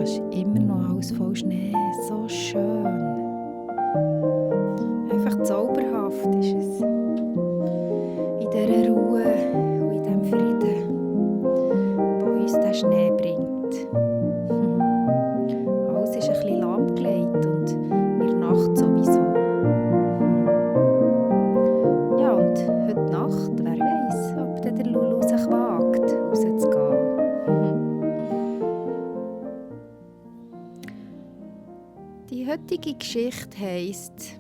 ist immer noch alles voll Schnee. So schön. Einfach zauberhaft ist es. In dieser Ruhe und in diesem Frieden, wo uns der Schnee bringt. Alles ist ein bisschen lahmgelegt und in der Nacht sowieso. Ja, und heute Nacht, wer weiß, ob der Lulu sich wagt, rauszugehen. Die heutige Geschichte heisst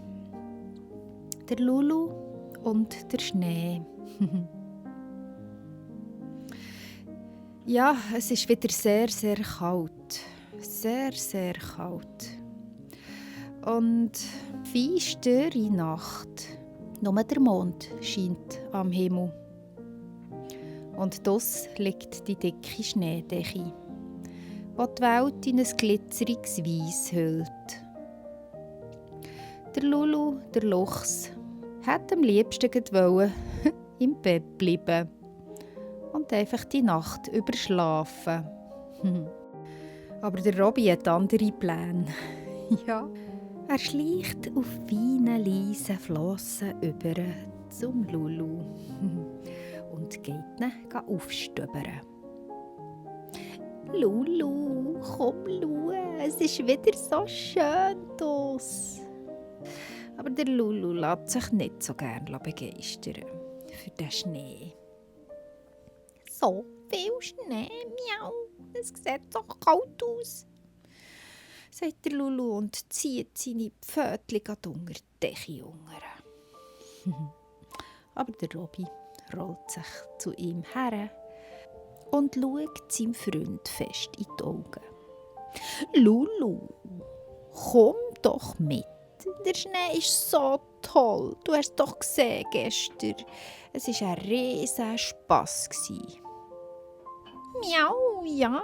«Der Lulu und der Schnee». Ja, es ist wieder sehr, sehr kalt. Sehr, sehr kalt. Und feistere Nacht. Nur der Mond scheint am Himmel. Und draussen liegt die dicke Schneedecke, die die Welt in ein glitzeriges Weiss hüllt. Der Lulu, der Luchs, hätte am liebsten wollen im Bett bleiben und einfach die Nacht überschlafen. Aber der Robby hat andere Pläne. Ja, er schleicht auf feinen, leisen Flossen über zum Lulu und geht ihn aufstöbern. «Lulu, komm schau, es ist wieder so schön draussen.» Aber der Lulu lässt sich nicht so gerne begeistern für den Schnee. «So viel Schnee, miau, es sieht so kalt aus», sagt der Lulu und zieht seine Pfötchen unter die Decke unter. Aber der Robby rollt sich zu ihm her und schaut seinem Freund fest in die Augen. «Lulu, komm doch mit. Der Schnee ist so toll. Du hast doch gesehen gestern. Es war ein riesen Spass. Miau, ja.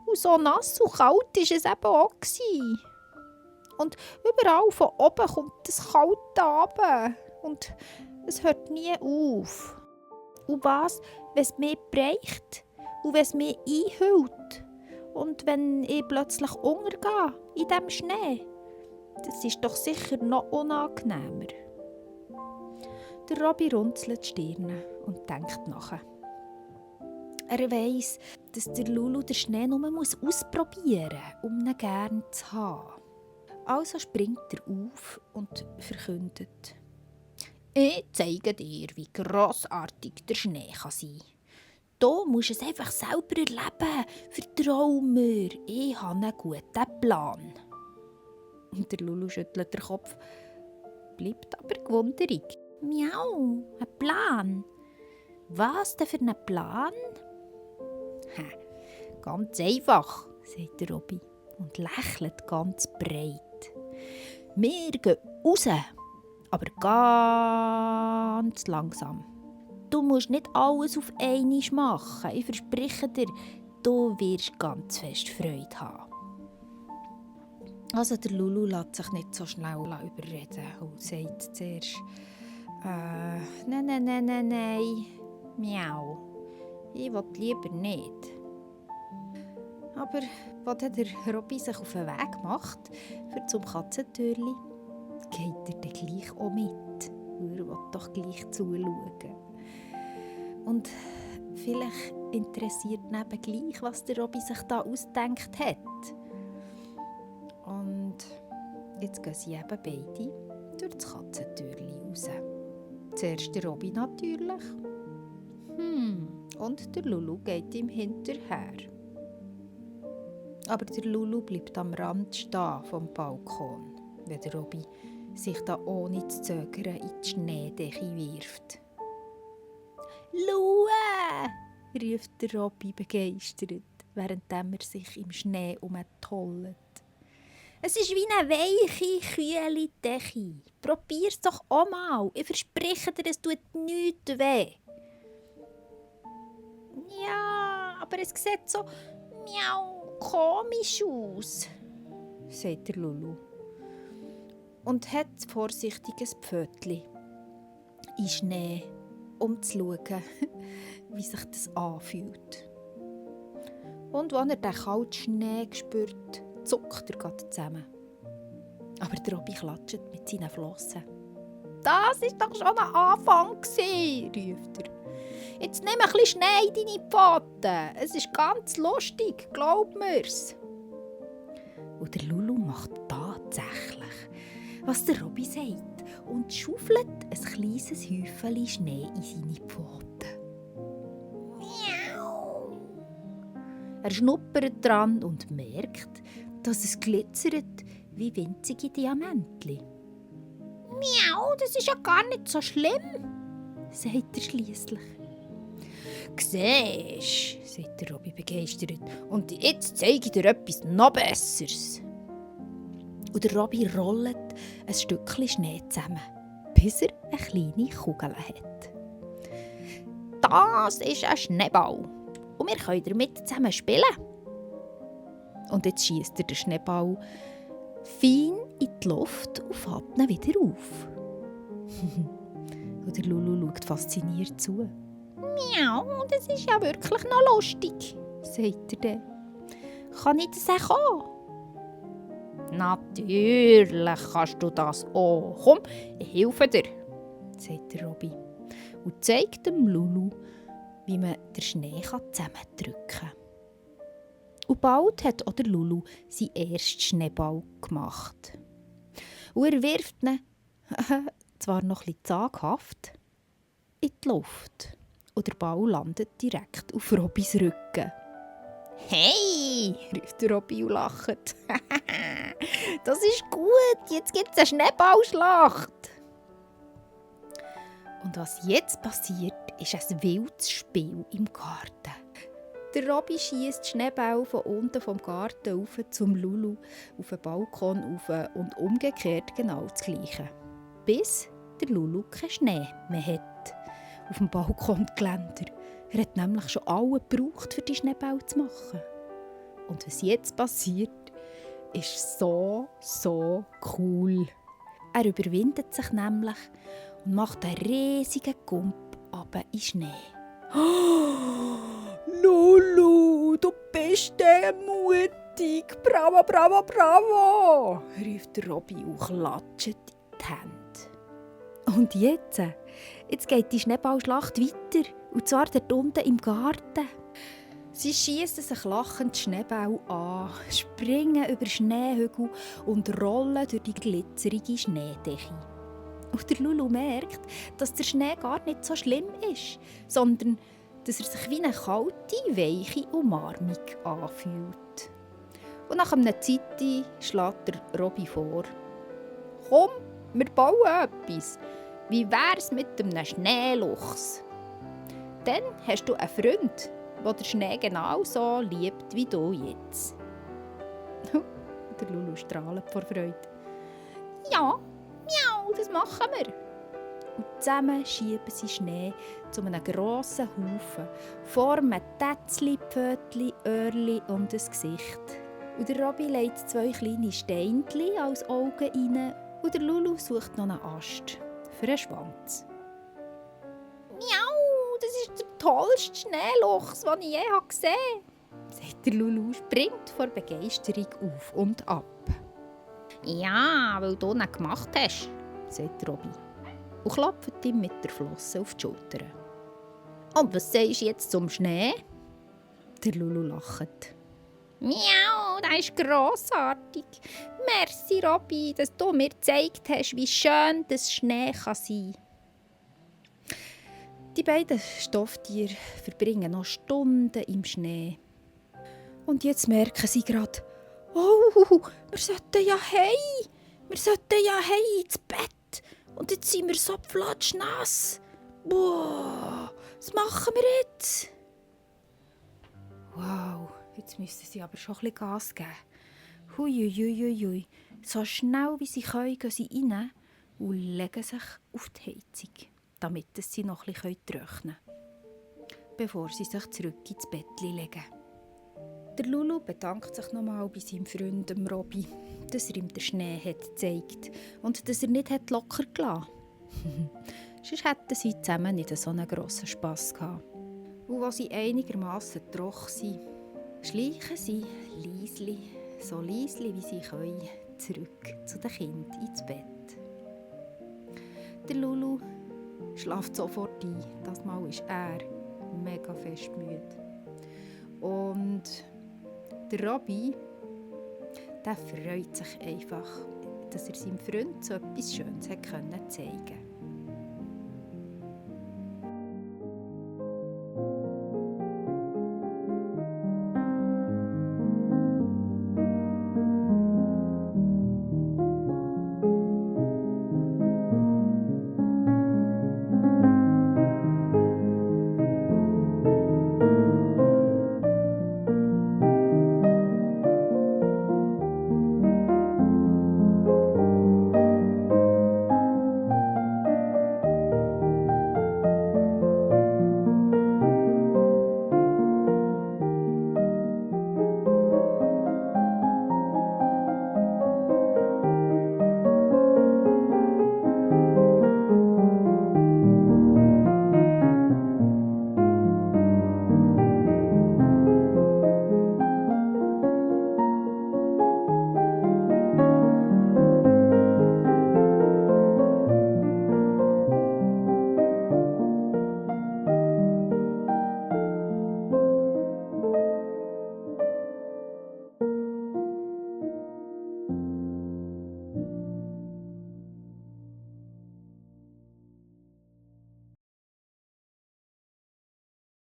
Und so nass und kalt war es eben auch. Und überall von oben kommt das Kalte runter. Und es hört nie auf. Und was, wenn es mich bräucht? Und wenn es mich einhüllt? Und wenn ich plötzlich untergehe in diesem Schnee? Das ist doch sicher noch unangenehmer.» Der Robby runzelt die Stirn und denkt nach. Er weiss, dass der Lulu den Schnee nur ausprobieren muss, um ihn gerne zu haben. Also springt er auf und verkündet: «Ich zeige dir, wie grossartig der Schnee sein kann. Du musst es einfach selber erleben. Vertrau mir, ich habe einen guten Plan.» Und der Lulu schüttelt den Kopf, bleibt aber gewunderig. «Miau, ein Plan? Was denn für einen Plan?» «Ganz einfach», sagt der Robby und lächelt ganz breit. «Wir gehen raus, aber ganz langsam. Du musst nicht alles auf einmal machen. Ich verspreche dir, du wirst ganz fest Freude haben.» Also der Lulu lässt sich nicht so schnell überreden und sagt zuerst: «Nein, miau, ich will lieber nicht.» Aber als der Robby sich auf den Weg macht für zum Katzentürli, geht er dann gleich auch mit. Er will doch gleich zuschauen. Und vielleicht interessiert ihn eben gleich, was der Robby sich da ausgedacht hat. Und jetzt gehen sie eben beide durch das Katzentürli raus. Zuerst der Robby natürlich. Und der Lulu geht ihm hinterher. Aber der Lulu bleibt am Rand stehen vom Balkon, wenn der Robby sich da ohne zu zögern in die Schneedecke wirft. «Lue!» ruft der Robby begeistert, während er sich im Schnee umtollt. «Es ist wie eine weiche, kühle Decke. Probier's doch auch mal. Ich verspreche dir, es tut nichts weh.» «Ja, aber es sieht so komisch aus», sagt der Lulu und hat vorsichtig ein Pfötchen in Schnee, um zu schauen, wie sich das anfühlt. Und als er den kalten Schnee spürt, zuckt er gerade zusammen. Aber der Robby klatscht mit seinen Flossen. «Das war doch schon ein Anfang», ruft er. «Jetzt nimm ein bisschen Schnee in deine Pfoten. Es ist ganz lustig, glaub mir's.» Und der Lulu macht tatsächlich, was der Robby sagt, und schaufelt ein kleines Häufchen Schnee in seine Pfoten. Miau! Er schnuppert dran und merkt, dass es glitzert wie winzige Diamantchen. «Miau, das ist ja gar nicht so schlimm», sagt er schliesslich. «Siehst», sagt der Robby begeistert, «und jetzt zeige ich dir etwas noch Besseres.» Und der Robby rollt ein Stückchen Schnee zusammen, bis er eine kleine Kugel hat. «Das ist ein Schneeball und wir können damit zusammen spielen.» Und jetzt schiesst er den Schneeball fein in die Luft und fährt ihn wieder auf. Und der Lulu schaut fasziniert zu. «Miau, das ist ja wirklich noch lustig», sagt er dann. «Kann ich das auch?» «Natürlich kannst du das auch. Komm, ich helfe dir», sagt der Robby und zeigt dem Lulu, wie man den Schnee zusammendrücken kann. Und bald hat auch der Lulu seinen ersten Schneeball gemacht. Und er wirft ihn, zwar noch ein bisschen zaghaft, in die Luft. Und der Ball landet direkt auf Robbys Rücken. «Hey!» ruft der Robby und lacht. «Das ist gut, jetzt gibt es eine Schneeballschlacht!» Und was jetzt passiert, ist ein wildes Spiel im Garten. Der Robby schiesst Schneeball von unten vom Garten rauf zum Lulu auf den Balkon rauf und umgekehrt genau das Gleiche. Bis der Lulu keinen Schnee mehr hat auf dem Balkongeländer. Er hat nämlich schon alle gebraucht, für die Schneebälle zu machen. Und was jetzt passiert, ist so cool. Er überwindet sich nämlich und macht einen riesigen Gump runter in Schnee. Oh, Lulu, du bist mutig! Bravo, bravo, bravo! Ruft der Robby und klatscht in die Hände. Und jetzt geht die Schneeballschlacht weiter, und zwar dort unten im Garten. Sie schiessen sich lachend Schneebälle an, springen über Schneehügel und rollen durch die glitzerige Schneedecke. Und der Lulu merkt, dass der Schnee gar nicht so schlimm ist, sondern dass er sich wie eine kalte, weiche Umarmung anfühlt. Und nach einer Zeit schlägt der Robby vor: «Komm, wir bauen etwas. Wie wär's mit einem Schneeluchs? Dann hast du einen Freund, der den Schnee genau so liebt wie du jetzt.» Der Lulu strahlt vor Freude. «Ja, miau, das machen wir.» Und zusammen schieben sie Schnee zu einem grossen Haufen, formen Tätzli, Pfötli, Öhrli und ein Gesicht. Und der Robby legt 2 kleine Steinchen als Augen rein und der Lulu sucht noch einen Ast für einen Schwanz. «Miau, das ist der tollste Schneeluchs, den ich je gesehen habe», sagt der Lulu, springt vor Begeisterung auf und ab. «Ja, weil du ihn gemacht hast», sagt Robby und klopft ihm mit der Flosse auf die Schulter. «Und was sagst du jetzt zum Schnee?» Der Lulu lacht. «Miau, das ist grossartig. Merci, Robby, dass du mir gezeigt hast, wie schön das Schnee kann sein kann.» Die beiden Stofftiere verbringen noch Stunden im Schnee. Und jetzt merken sie gerade: «Oh, wir sollten ja heim. Wir sollten ja heim ins Bett. Und jetzt sind wir so pflatschnass. Boah, was machen wir jetzt?» Wow, jetzt müssen sie aber schon ein bisschen Gas geben. Hui. So schnell wie sie können, gehen sie rein und legen sich auf die Heizung, damit sie noch ein bisschen trocknen können, bevor sie sich zurück ins Bett legen. Der Lulu bedankt sich nochmal bei seinem Freund Robby, dass er ihm den Schnee hat gezeigt und dass er nicht locker gelassen hat. Sonst hätten sie zusammen nicht so einen grossen Spass gehabt. Und als sie einigermassen trocken sind, schleichen sie leisli, so leisli wie sie können, zurück zu den Kindern ins Bett. Der Lulu schläft sofort ein. Das Mal ist er mega fest müde. Und der Robby, der freut sich einfach, dass er seinem Freund so etwas Schönes zeigen konnte.